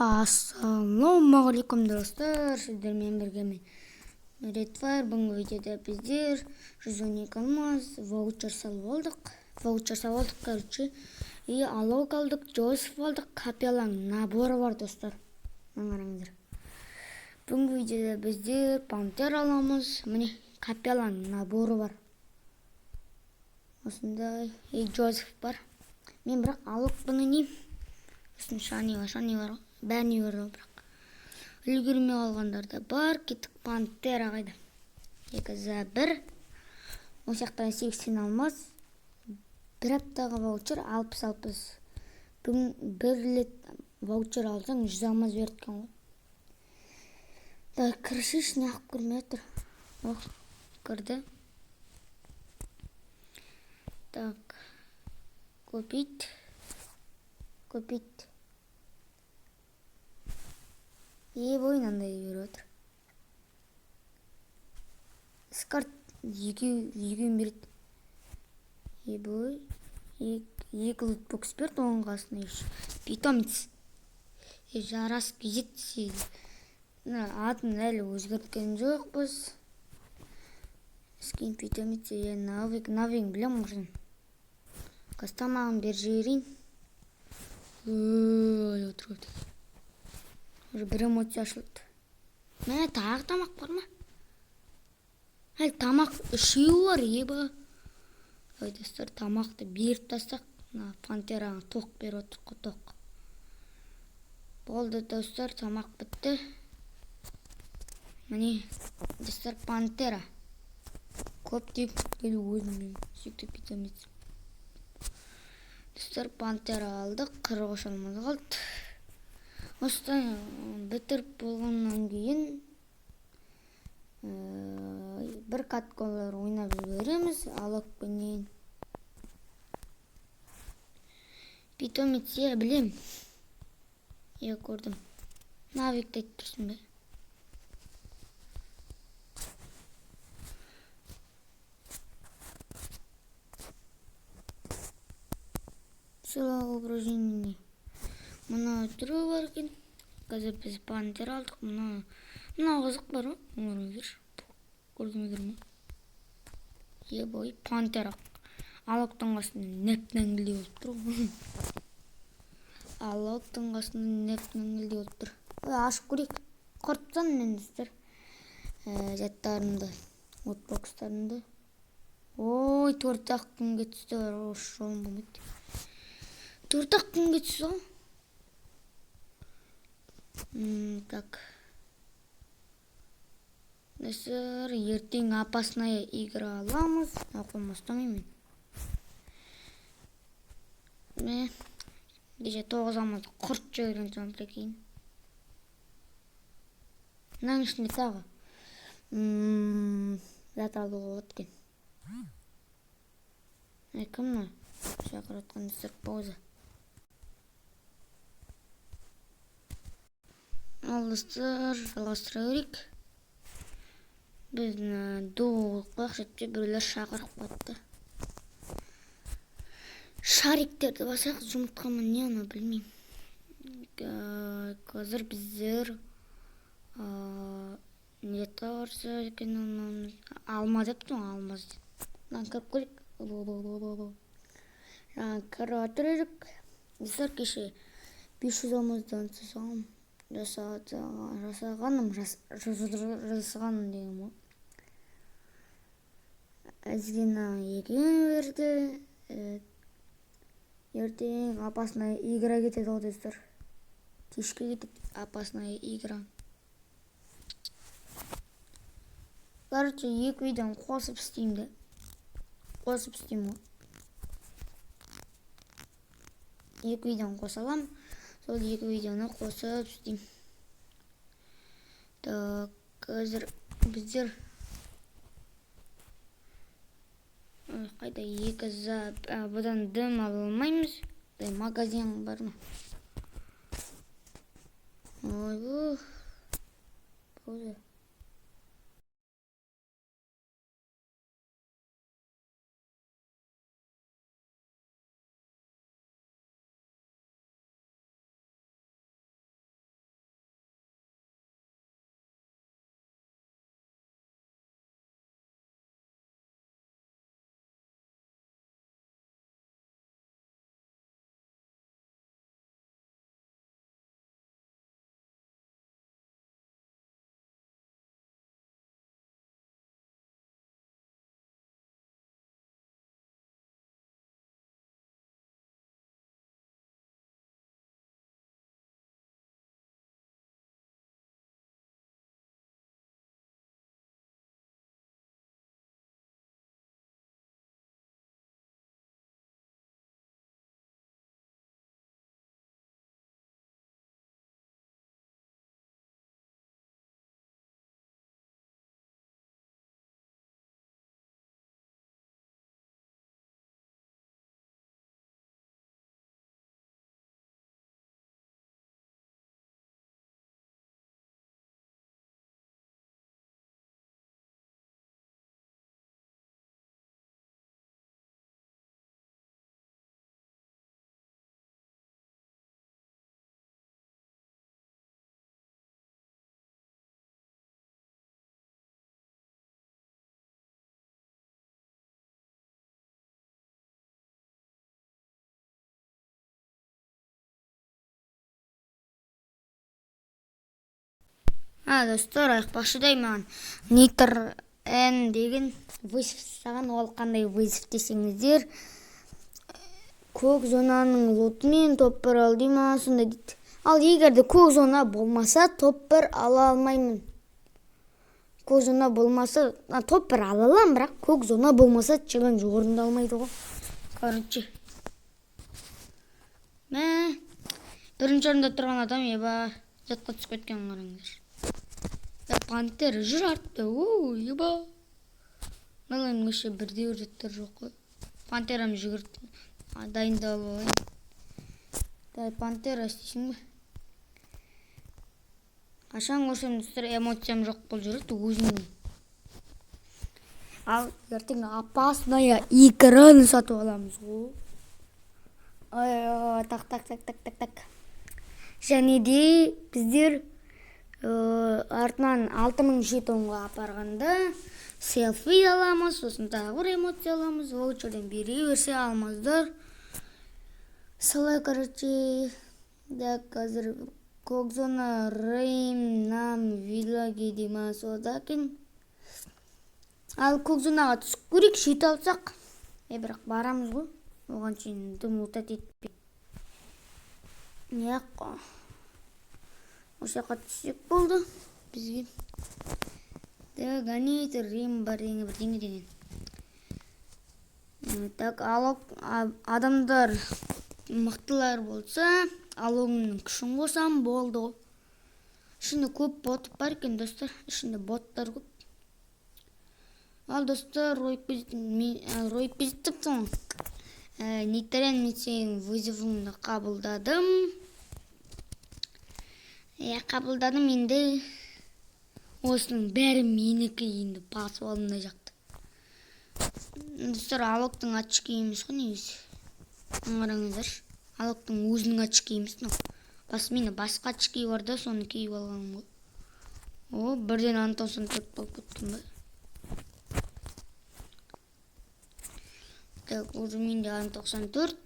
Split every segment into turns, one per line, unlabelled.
Ассалаумағалейкум, достар! Сіздермен бірге мен, Редфайр. Бүгінгі видеода біздер 112 алмаз ваучер салып алдық. Ваучер салып алдық, короче. И Алок алдық, Джозеф алдық, Капелланың наборы бар, достар. Мына қараңыздар. Бүгінгі видеода біздер Пантера аламыз. Міне, Капелланың наборы бар. Осындай. И Джозеф бар. Мен бірақ Алокпын ойнаймын. Сосын Шани бар, Шани бар ғой. Бәріне бар ғой, бірақ үлгермей қалғандар да бар. Кеттік, Пантера қайда? 2 за 1. Осы жақтан 80 алмаз. Бір аптаға ваучер 60-60. Бүгін бір рет ваучер алсаң 100 алмаз береді екен ғой. Давай, кірші, неғып кірмей отыр? Ох, кірді. Так, купить. Купить. Ебой, мынандай беріп отыр. Скарт екеуін береді. Ебой, екі лутбокс берді, оның қасына еще питомец. Жарас кизет. Атын әлі өзгерткен жоқпыз. Скин питомец, навык, навык білемін ғой. Қазір тамағын беріп жіберейін. Ой, отыр. Уже бір эмоция ашылды. Мә, тағы тамақ бар ма? Әлі тамақ үшеуі бар, еба. Ой, достар, тамақты беріп тастақ. Мына Пантераға тоқ беріп отырық қой, тоқ. Болды, достар, тамақ бітті. Міне, достар, Пантера. Көптен күткелі өзімнің сүйікті питомец. Достар, Пантера алдық, 43 алмаз қалды. Осыдан бітіріп болғаннан кейін бір каткалар ойнап жібереміз Алокпенен. Питомец, иә, білем. Иә, көрдім. Навикті айтып тұрсың ба? Сила воображения. Мына түрі бар екен. Қазір біз Пантера алдық. Мына қызық бар ғой. Көріңіздерші. Көрдіңіздер ме? Ебой, Пантера. Алоктың қасында нәп-нәңгілдей болып тұр ғой. Алоктың қасында нәп-нәңгілдей болып тұр. Ой, ашып көрейік. Құртсам мен, достар. Заттарымды, лутбокстарымды. Ой, 4-ақ күнге түсті. Осы жолым болмайды. 4-ақ күнге түсті ғой. Так. Достар, ертең опасная игра аламыз. Қолыма ұстамаймын мен. Кеше 9 алмазды құрт жіберген соң, прикинь. Мынаның ішінде тағы зат алуға болады екен. Кім мына? Шақырып жатқан, достар, пауза. Ал, достар, жалғастыра берейік. Біз ду қойып қояйық, сөйтсе біреулер шақырып қойыпты. Шариктерді басайық, жұмыртқа ма не ана білмеймін. Қазір біздер не барса екен аламыз. Алма деп тұрмын, алмаз деп. Мынаны кіріп көрейік. Жаңа кіріп жатыр едік. Достар, кеше 500 алмаздан жасағанмын. Жасағаным деген ғой. Әзгена екеуін берді. Ертең опасная игра кетеді ғой, достар. Кешке кетеді опасная игра. Короче, екі видеоны қосып істеймін де. Қосып істеймін ғой. Екі видеоны қоса аламын. Сол екі видеоны қосып істеймін. Так, қазір біздер қайда екі за бұдан дым ала алмаймыз. Магазин бар ма? Ойбу. Пауза. Достар, айтпақшыдай, маған Нитр Н деген вызов жасаған. Ол қандай вызов десеңіздер, көк зонаның лутымен топ 1 ал дей ма, сондай дейді. Ал егер де көк зона болмаса, топ 1 ала алмаймын. Көк зона болмаса, топ 1 ала аламын, бірақ көк зона болмаса, челлендж орындалмайды ғой. Короче, мә, бірінші орында тұрған адам, еба, затқа түсіп кеткен, қараңдар. Пантера жүр артта, о, еба. Мынаның вообще бірде бір заттар жоқ қой. Пантерам жүгіріп, дайындалып алайын. Давай, пантера, істейсің бе? Қашан көрсем, достар, эмоциям жоқ болып жүреді өзімнің. Ал ертең опасная экран сатып аламыз ғой. Ай, так, так, так, так, так, так. Және де біздер артынан 6000 жетонға апарғанда селфи аламыз, сосын тағы бір эмоция аламыз, ваучерден бере берсе алмаздар. Солай, короче, да, қазір көк зона Рейм нам виллаги дей ма, сода екен. Ал көк зонаға түсіп көрейік, жете алсақ. Бірақ барамыз ғой, оған шейін дым лутать етпей. Яқ, осы жаққа түссек болды бізге. Так, гоните, Рим бірдеңе бірдеңе деген. Так, алок адамдар мықтылар болса, алогымның күшін қосам, болды ғой. Ішінде көп бот бар екен, достар, ішінде боттар көп. Ал, достар, ройып кетіппін ғой. Нейтрен, мен сенің вызовыңды қабылдадым. Иә, қабылдадым енді. Осының бәрі менікі енді, басып алдым мына жақты. Достар, Алоктың очки емес қой негізі. Қараңыздаршы, Алоктың өзінің очки емес мынау. Бас, менде басқа очки бар да, соны киіп алғаным ғой. О, бірден ан 94 болып кеткен ба? Так, уже менде ан 94.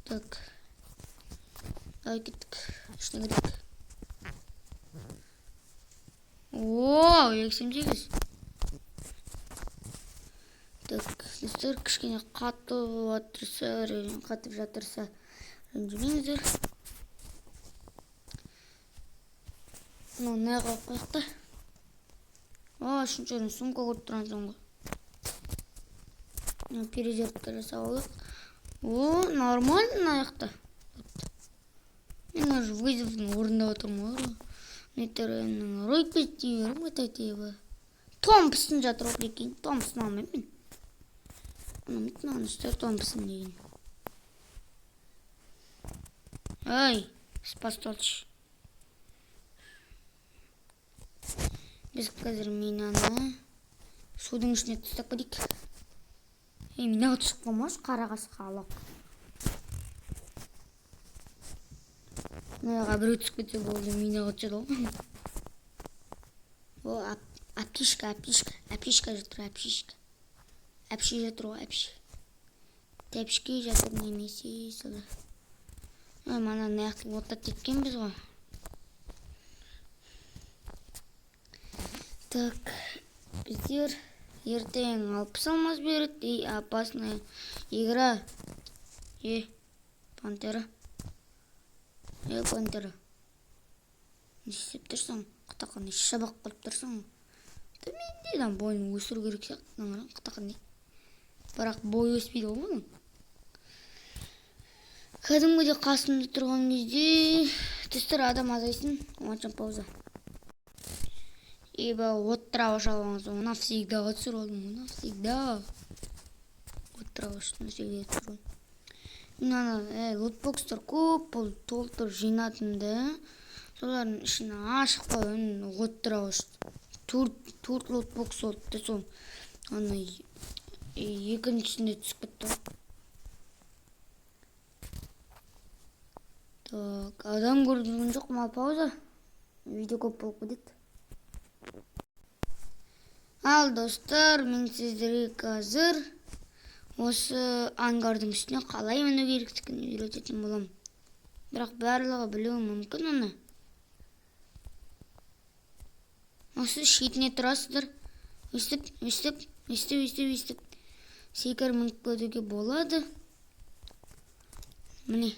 Так. Давай, кеттік. Ішіне кірейік. О, 278. Так, достар, кішкене қатып жатырса, қатып жатырса, ренжімеңіздер. Мынау мына қойып қояйық та. О, үшінші орын сумка көріп тұрған соң ғой. Перезарядка жасап алайық. О, нормально мына жақта. Мен уже вызовын орындап отырмын ғой. Нейтреннің ройкес дей беремін ғой, тәте. Томпсон жатыр ғой, прикинь. Томпсон алмаймын мен. Ұнамайды маған, достар, Томпсон деген. Ай, спастолшы. Біз қазір минаны судың ішіне тастап кетейік. Ей, минаға түсіп қалмашы, қара қасқа алақ. Мынаға біреу түсіп кетсе болды, минаға түседі ғой. О, аптишка, аптишка, аптишка жатыр, аптишка. Әпше жатыр ғой, әпше. Тәпішке жатыр немесе солай. Ой, мана мына жақты оттат еткенбіз ғой. Так, біздер ертең 60 алмаз береді. И опасная игра. Е, пантера. Е, пантера. Не істеп тұрсың? Құтақандай шабақ қылып тұрсың. Менде де бойын өсіру керек сияқты. Құтақандай. Бірақ бой өспейді ғой бұның. Кәдімгідей қасымда тұрған кезде достар адам азайсын. Оңаша пауза. Ибо оттыра алған соң навсегда түсіріп алдым. Навсегда. Оттыра навсегда түсіріп алдым. Мен ана лутбокстар көп болып толтырып жинадым да. Солардың ішін ашып қойып оттыра төрт лутбокс болды да, сол ана екіншісінде түсіп кетті ғой. Так, адам көріп жүрген жоқ, мал пауза. Видео көп болып кетеді. Ал, достар, мен сіздерге қазір осы ангардың үстіне қалай міну керектігін үйрететін боламын. Бірақ барлығы білуі мүмкін оны. Осы шетіне тұрасыздар. Өстіп, өстіп, өстіп, өстіп, өстіп. Секіріп мініп кетуге болады. Міне.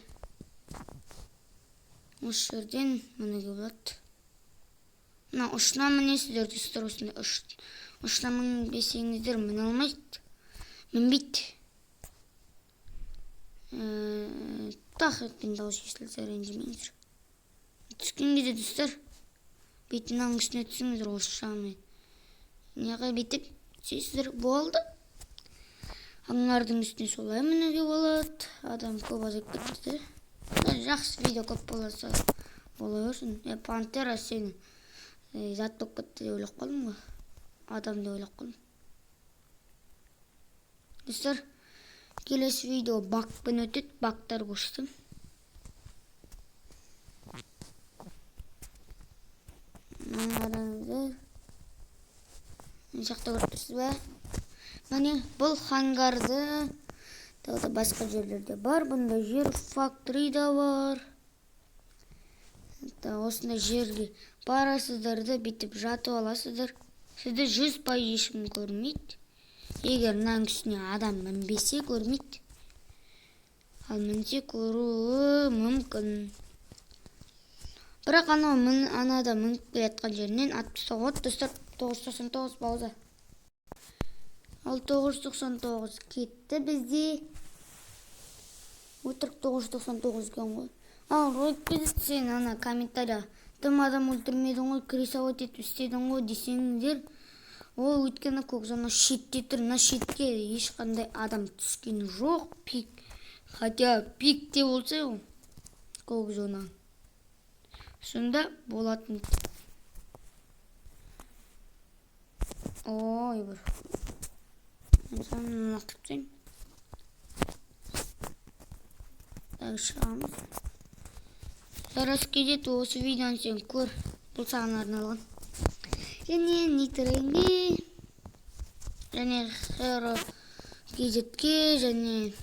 Осы жерден мінуге болады. Мына ұшына мінесіздер, достар, осындай ұшына мінбесеңіздер міне алмайды. Мінбейді. Тақ еткен дауыс естілсе ренжімеңіздер. Түскен кезде, достар, бүйтіп мынаның үстіне түсіңіздер осы жағымен. Неге бүйтіп түсесіздер, болды. Аңдардың үстіне солай мінуге болады. Адам көп азайып кетті. Жақсы видео көп болса бола берсін. Пантера сені зат болып кетті деп ойлап қалдым ғой. Адам деп ойлап қалдым. Достар, келесі видео бакпен өтеді. Бактар көрсетемін. Қараңыздар. Мына жақта көріп тұрсыз ба? Міне, бұл хангарды тағы да басқа жерлерде бар. Бұнда жер фактори да бар. Осындай жерге барасыздар да бүйтіп жатып аласыздар. Сізді 100% ешкім көрмейді. Егер мынаның үстіне адам мінбесе көрмейді. Ал мінсе көруі мүмкін. Бірақ анау анада мініп келе жатқан жерінен атып тастауға болады, достар. 999 пауза. Ал 999 кетті бізде. Өтірік 999 екен ғой. Ал ролик кезді сен ана комментария тым адам өлтірмедің ғой, крисовать етіп істедің ғой десеңдер, ол өйткені көк зона шетте тұр. Мына шетке ешқандай адам түскен жоқ. Пик, хотя пикте болса ол көк зона. Сонда болатын. Ой, бір. Мен сені лақтырып тастаймын. Так, шығамыз. Жарас кезет, осы видеоны сен көр. Бұл саған арналған. Және Нитренге, және Херо кезетке, және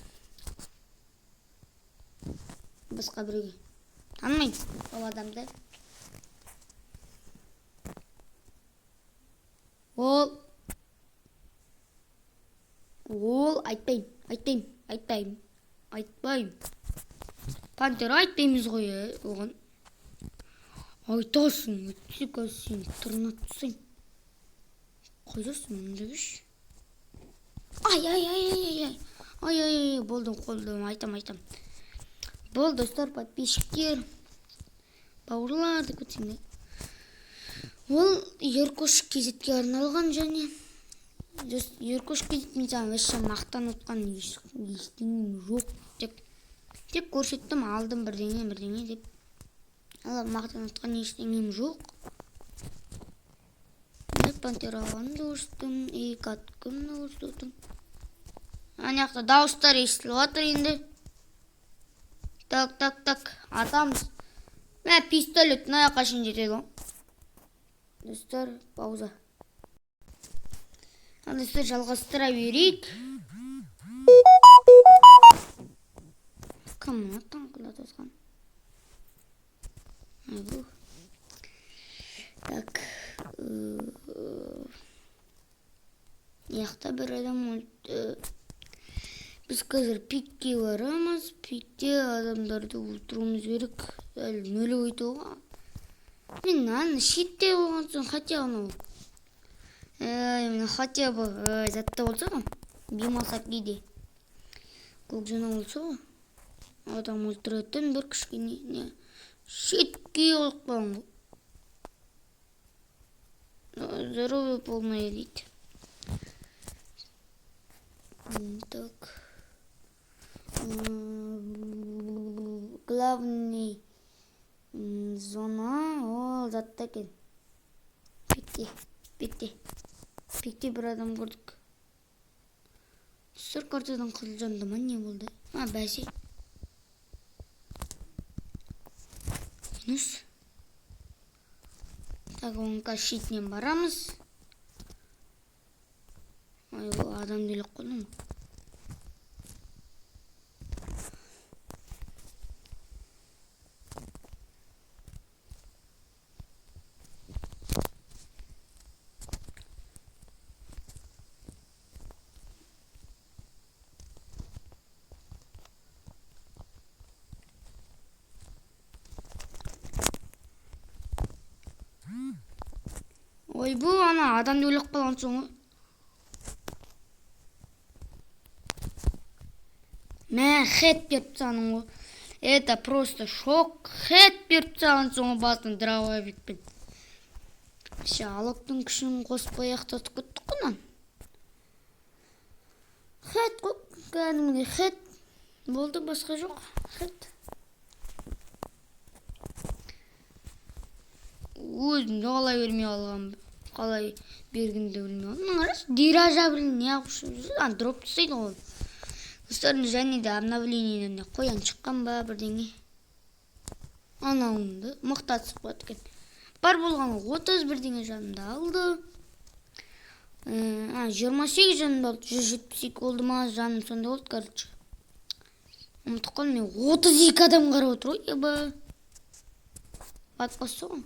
басқа біреуге. Танымаймын ол адамды. Ол айтпаймын, айтпаймын, айтпаймын, айтпаймын. Пантера айтпаймыз ғой, оған. Айтасың, өтсе қазір сені тырнап тастаймын. Қайдасың, мында келші. Ай, ай, ай, ай, ай, ай, ай, ай, ай, болдым, қолдым, айтам, айтам. Бол, достар, подписчиктер, бауырлар деп кетсең де. Ол Еркош кезетке арналған және Еркош кезет мен саған вообще мақтанып отқан ештеңем жоқ. Тек көрсеттім, алдым бірдеңе, бірдеңе деп. Ал мақтанып отқан ештеңем жоқ. Мен Пантера алғанымды көрсеттім, екі аткымды көрсеттім. Ана жақта дауыстар естіліп жатыр енді. Так, так, так, атамыз. Мә, пистолет мына жаққа шейін жетеді ғой. Достар, пауза. Ал достар, жалғастыра берейік. Кім мына таңқылдатып отқан? Айбу. Так. Яқта бір адам өлді. Біз қазір пикке барамыз. Пикте адамдарды өлтіруіміз керек. Әлі нөлі өйту ғой. Мен аны шетте болған соң хотя анау. Мына хотя бы, затта болса ғой. Бимасакиде. Көк зона болса ғой. Адам өлтіретін бір кішкене не. Шетке қойып қойған ғой. Здоровье полное дейді. Так. Главный зона ол затта екен. Пикте, пикте. Пикте бір адам көрдік. Сұр картадан қызыл жанды ма, не болды? А, бәсе. Минус. Так, оның қазір шетінен барамыз. Ай, бұл адам деліп қалдым ғой. Ойбу, ана адамды өліп қалған соң ғой. Мә, хед беріп тастағаның ғой. Это просто шок. Хед беріп тастаған соң ғой басын дробовикпен. Ше, Алоктың күшін қоспай ақтатып кеттік қой мынаны. Хед қой, кәдімгідей хед. Болды, басқа жоқ. Хед. Өзім де қалай бермей қалған, қалай бергенді білмей қалдым. Мына қарашы, дирижабль неғып ұшып жүр? Ана дроп тастайды ғой. Достар, және де обновлениеден де қоян шыққан ба бірдеңе. Анауынды мықты атысып қояды екен. Бар болғаны 30 бірдеңе жанымды алды. 28 жанымды алды. 172 болды ма, жаным сондай болды, короче. Ұмытып қалдым мен. 32 адам қарап отыр ғой, еба. Батып басты ғой.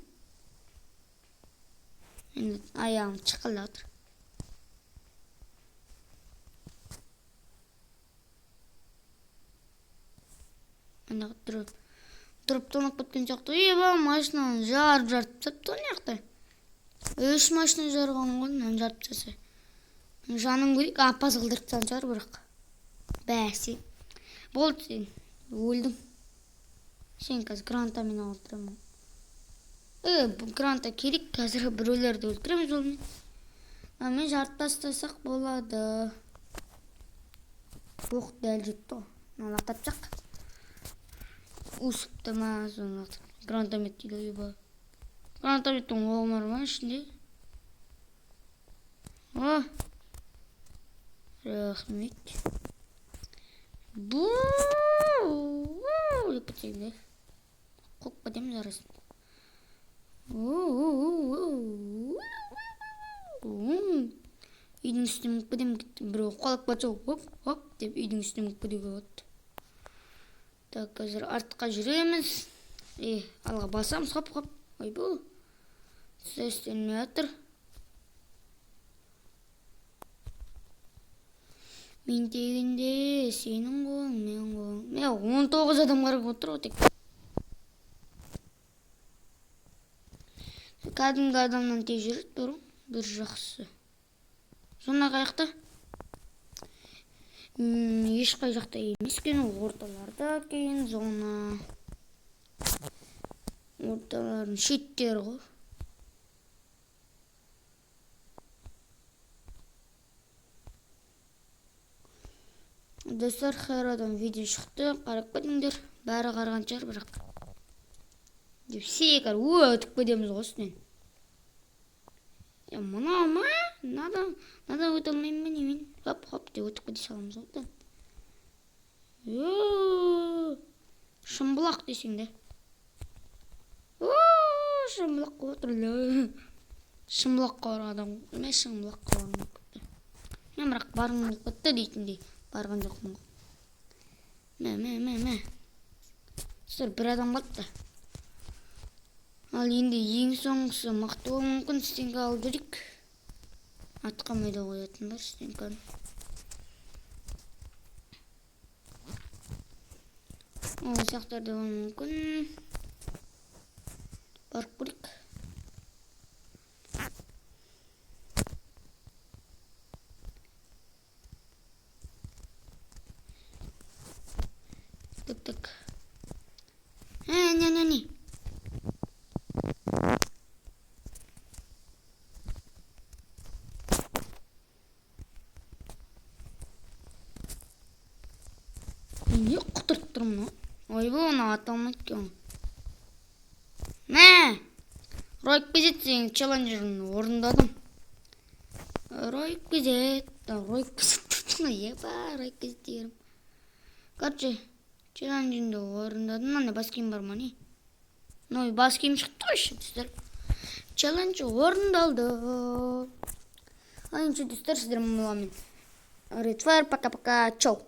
Енді аяғым шықылдап отыр. Ана тұрып, тұрып тонап кеткен сияқты. Еба, машинаны жарып жарып тастапты ғой мына жақта. 3 машина жарған ғой, мынаны жарып тастаса. Жаным көрейік, апасы қылдырып тастаған шығар бірақ. Бәсе. Болды сен, өлдің. Сен қазір гранатамен өлтіремін. Бұл граната керек, қазір біреулерді өлтіреміз онымен. Мынамен жарып тастасақ болады. Оқ дәл жетті ғой. Мынаны лақтырып тастайық. Өсіпті ма, соны лақтырып. Гранатомет дейді ғой, еба. Гранатометтің оғы бар ма ішінде? О! Рахмет. Бу! Деп кетсең де. Қуып кетеміз арасын. Үйдің үстіне мініп кетемін, біреу қалап кетсе, хоп, хоп деп үйдің үстіне мініп кетуге болады. Так, қазір артқа жүреміз. Алға басамыз, хоп, хоп. Ойбу. Сөз істелмей жатыр. Мен дегенде сенің қолың, менің қолым. Мә, 19 адам қарап отыр ғой тек. Кәдімгі адамнан тез жүреді, бұрын бір жақсы. Зона қаяқта? Ешқай жақта емес екен, орталарда екен зона. Орталардың шеттері ғой. Достар, Хайрадан видео шықты, қарап кетіңдер. Бәрі қараған шығар бірақ. Деп секір, өтіп кетеміз ғой үстінен. Мынау ма? Мынадан өте алмаймын ба немен? Хоп, хоп деп өтіп кете саламыз ғой. Шымбұлақ десең де. Шымбұлаққа отыр. Шымбұлаққа барған адам. Мен Шымбұлаққа барғым келіп кетті. Мен бірақ барғым келіп кетті дейтіндей барған жоқпын ғой. Мә, мә, мә, мә. Достар, бір адам қалыпты. Ал енді ең соңғысы мықты болуы мүмкін. Стенка алып жүрейік. Атқа майда қоятын бар стенканы. Ол сияқтар да болуы мүмкін. Барып көрейік. Так, так. Не, не, не. Не құтырып тұрмын ғой? Ойбай, оны ата алмайды екен ғой. Мә! Ройк Кезет деген челленджін орындадым. Ройк Кезет, Ройк Кезет, еба, Ройк Кезет дегенім. Короче, челленджімді орындадым. Мынандай бас киім бар ма не? Ой, бас киім шықты ғой еще, достар. Челлендж орындалды. Ал енді, достар, сіздермен боламын. Red Fire, пока-пока, чау.